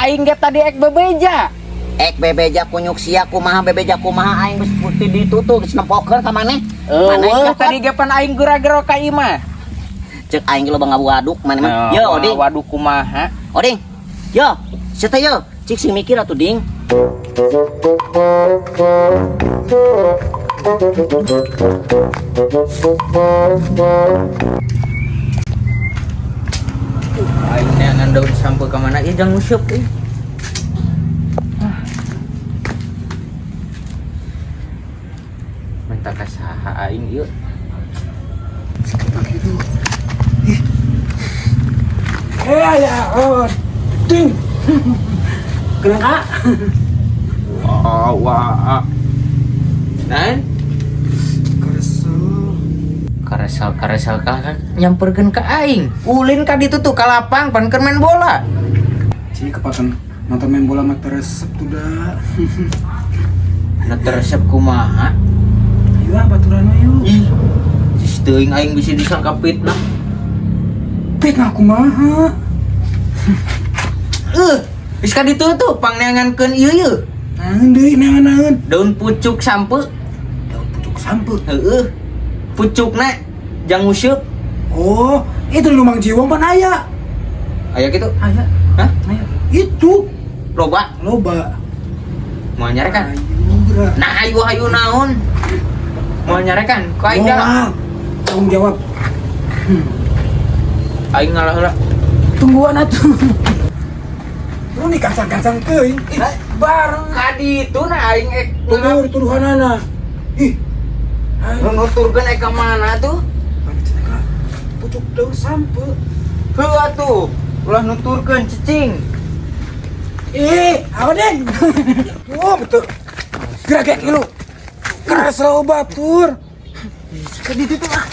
Aing ge tadi ek bebeja. Ek bebeja kunyuk sia kumaha, bebeja kumaha, aing geus bukti ditutup geus nempokeun ka maneh. Maneh Eueuh, nyokot. Tadi ge pan aing gura-gero ka imah. Cek aing ge loba ngawaduk maneh mah. Yo, Oding. Waduh, kumaha? Oding. Yo, sia teh yo. Cik sing mikir atuh, Ding. Aing neangan daun sampeu ka mana ieu jang nguseup euy. Ah. Minta ka saha aing ieu? Eh ya, oh, ding. Kena kak? Wah, wah. Nan, Kesel. karesal karesal ka nyamperkeun ka aing. Ulin ka ditu tuh ka lapang pan keur main bola. Ci kepakan nonton main bola mah teresep tuh dah. Nu resep kumaha? Ayo ah, baturan mah yuk. Ih, sis teuing aing bisa disangka fitnah. Fitnah kumaha? Geus ka ditu tuh pangneangankeun ieu ieu. Naon deui, naon naon? Daun pucuk sampeu. Daun pucuk sampeu. Heeh. Pucukna jang nguseup. Oh, itu lumang jiwang pan aya. Aya kitu. Aya. Hah? Aya. Itu Loba. Loba. Moal nyarekan. Ayo geura. Nah, ayo ayo naon? Moal nyarekan. Ku aing dah. Moal. Tanggung jawab. Aing ngalah heula. Tungguan atuh. Lu nih gancang-gancang teuing. Ih, bareng. Ka ditu nah aing ek Tuduh tuduhanana. Ih. Ayo. Nu nuturkeun ek ka mana tuh? Mana cenah ka? Pucuk daun sampeu. Heuh atuh. Ulah nuturkeun cicing. Ih, apa deng? Oh, betul. Gerak kayak lu. Keras lo batur. Ka ditu tuh ah.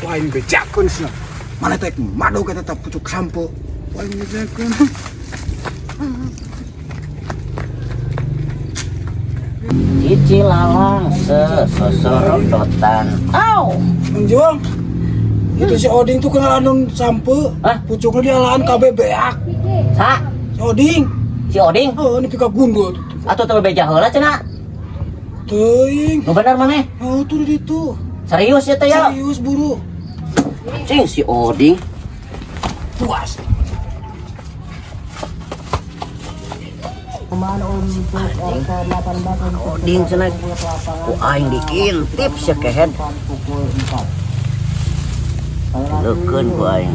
Wah, ini bejakeun sia. Mana teh madu kata tetap pucuk sampeu. Wah, ini bejakeun. Cici lalang sesosorodotan. Au. Mang Jiwang, itu si Oding tuh kenalan daun sampeu. Hah? Pucuknya dialaan KB beak. Sa, Si Oding. Si Oding Oh, ini pika gundul tuh. Atuh teu bebeja heula cenah. Teuing. Nu bener maneh? Oh, tuh di situ. Serius ya teh ya? Serius buru. Cing si Oding. Puas. Oding cenah. Ku aing diintip sia kehed. Leukeun ku aing.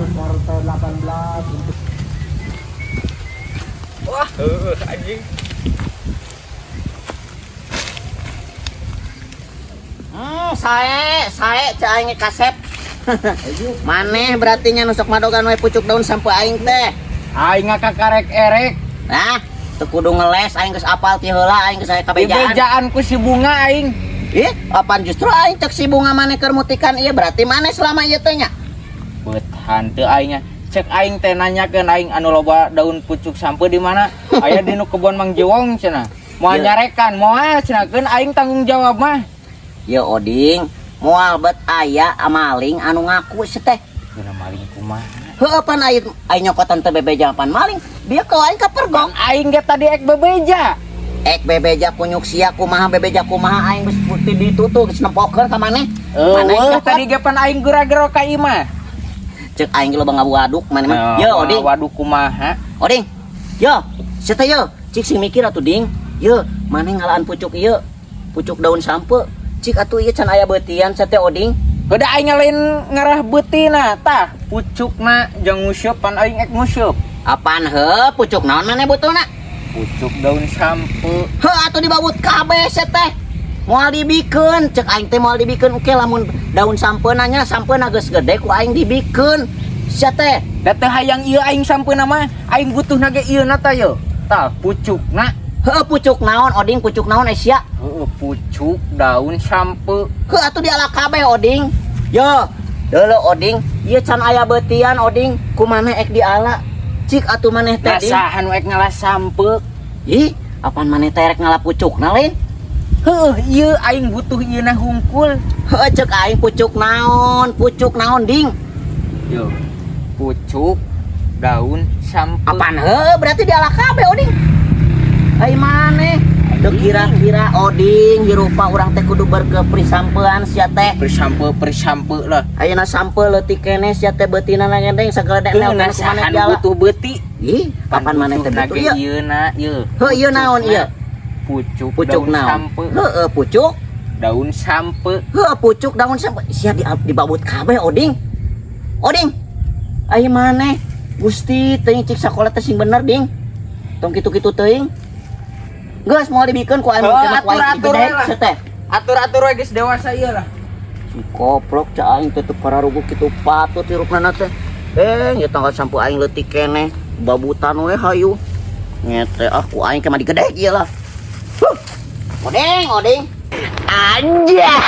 Wah, heueuh anjing. Sae, sae cek aing kasep. Maneh berarti nya nu sok madogan we pucuk daun sampeu aing teh. Aing ngakakarek erek. Nah, teu kudu ngeles aing geus apal ti heula, aing geus aya kabejaan. Dibejaan ku si Bunga aing. Ih, apaan justru aing cek si Bunga maneh keur mutikan ieu, berarti maneh selama ieu teh nya. Bet hanteu aing nya. Cek aing teh nanyakeun aing anu loba daun pucuk sampeu di mana? Aya di nu kebon Mang Jiwong cenah. Moal Ieu. Nyarekan, moal cenah keun aing tanggung jawab mah. Ye Oding, moal bet aya maling anu ngaku si teh. Guna maling kumaha? Heueuh, pan aing aing nyokotan teh bebeja pan maling. Dia ke aing kapergok. Aing ge tadi ek bebeja. Ek bebeja kunyuk sia kumaha, bebeja kumaha, aing geus bukti ditutup geus nempokeun ka maneh. Maneh Eueuh, nyokot. Tadi ge pan aing gura-gero ka imah. Cek aing ge loba ngawaduk maneh mah. Yo Oding. Waduh, kumaha? Oding. Yo, sia teh yo. Cik sing mikir atuh, Ding. Yo, maneh ngalaan pucuk ieu. Pucuk daun sampeu. Cik atuh ieu can aya beutian sia teh, Oding. Udah aing lain ngarah beutina tah pucukna jang nguseup pan aing ek nguseup. Apaan heuh pucuk naon maneh butuhna? Pucuk daun sampeu. Heuh atuh dibabut kabeh sia teh. Moal dibikeun, cek aing teh moal dibikeun oke lamun daun sampeuna nya sampeuna geus gede ku aing dibikeun. Sia teh. Da teu hayang ieu aing sampeuna mah, aing butuhna ge ieu na tah ye. Tah pucukna. Heuh pucuk naon, Oding, pucuk naon eh sia? Heuh pucuk daun sampeu. Heuh atuh diala kabeh, Oding. Yo, deuleu Oding, ieu can aya beutian, Oding, kumaneh ek diala? Cik atuh maneh teh, Nah, Ding. saha nu ek ngala sampeu? Ih, apaan maneh teh rek ngala pucukna lain? Heuh, ieu aing butuh ieu na hungkul. Heuh cek aing pucuk naon, Ding? Yo, pucuk Daun sampe. Apaan heuh berarti diala kabeh Oding. Ai maneh? Teu kira-kira Oding hirupa urang teh kudu berkepri sampean sia teh. Prisampe prisampe lah. Ayeuna sampe leutik keneh sia teh beutina ngendeng sageledek nel Keuna ku maneh sahan diala. butuh beuti. Ih, kapan maneh teh butuh ieu? ieu? Ieu na ieu. Heuh ieu naon ieu? Pucuk, Pucuk daun naon? sampe. Heueuh pucuk. Daun sampe. Heuh pucuk daun sampe sia di dibabut kabeh Oding. Oding. Ai maneh? Gusti teuing cik sakola teh sing bener ding. Tong kitu-kitu teuing. Geus moal dibikeun ku aing Heuh, mah ku aing atur-atur digedek we lah. sia teh. Atur-atur we geus dewasa ieu lah. Si koplok ca aing teh teu pararuguh kitu patut hirupna teh. Eh, nya tanggal sampe aing leutik keneh, babutan we hayu. Ngete ah ku aing ke mah digedek ieu lah. Huh. Oding, oding. Anjay.